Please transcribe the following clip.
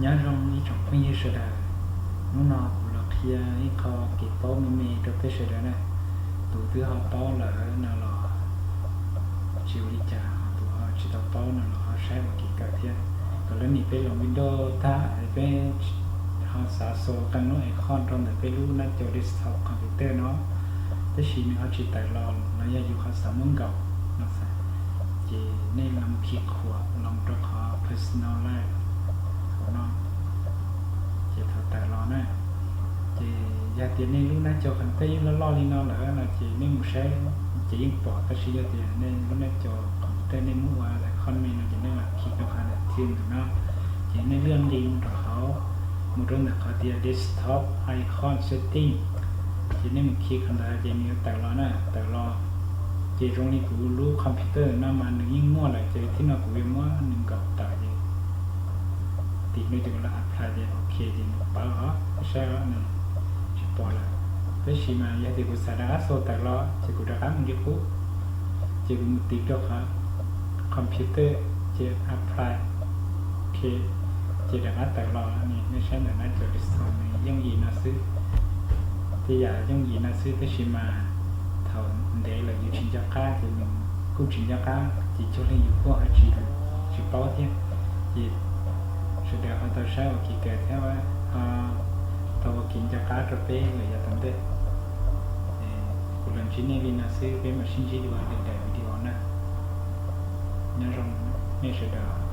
Nyob zoo ib tsoom phooj ywg sawv daws, hnub no kuv los qhia ib qho kev paub me me rau peb sawv daws na. Tus twb ho paub lawm no los tsis ua li cas, tus ho tsis tau paub no los ho saib ua kev kawm thiab. Kom lawv nim peb los video tag peb ho xav xa qee lub icon rau ntawm peb lub nab cau desktop computer no, tab sis nws ho tsis tawm los los yog yus ho xav muab nkaum no xav, ces nej los khi khuam los rau qhov personalize no, ces thaum tawm los na, ces yog tias nej lub nab cau computer yeej loj loj li no lawm no ces nej mus saib ces yeej pom, tab sis yog tias nej lub nab cau computer nej muab ua icon me no ces nej los khi rau qhov ntawm theme ntawm no, ces nej lia nqi mus rau hauv, mus rau ntawm qhov tias desktop icon setting, ces nej mus khi qhov ntawd ces nws yuav tawm los na, tawm los. Ces zoo li kuv lub computer no mas nws yeej muaj lawm ces thiab no kuv yuav muab nws nkaum tawm ces tim no ces kuv los apply ces ok ces nws pawv os, saib os, nws tsis pom lawm. Tab sis mas yog tias kuv xav rov qab xa tawm los ces kuv rov qab mus li qub, ces kuv mus tiv rau qhov computer, ces apply, ok, ces rov qab tawm los. Nej saib ntawm nab cau desktop nws yooj yim no xwb. Tej yam yooj yim no xwb tab sis mas thaum ntev lawm yus tsis nco qab ces nws kuj tsis nco qab ces cuag li yus kuj ho tsis, tsis paub thiab. Ces sawv daws ho tau saib ua kev kawm thiab ho tau ua kev nco qab rau peb lawm yav tom ntej. Kuv los ntsib nej li no xwb, peb mam sib ntsib dua lwm daim video na. Nyob zoo nej sawv daws.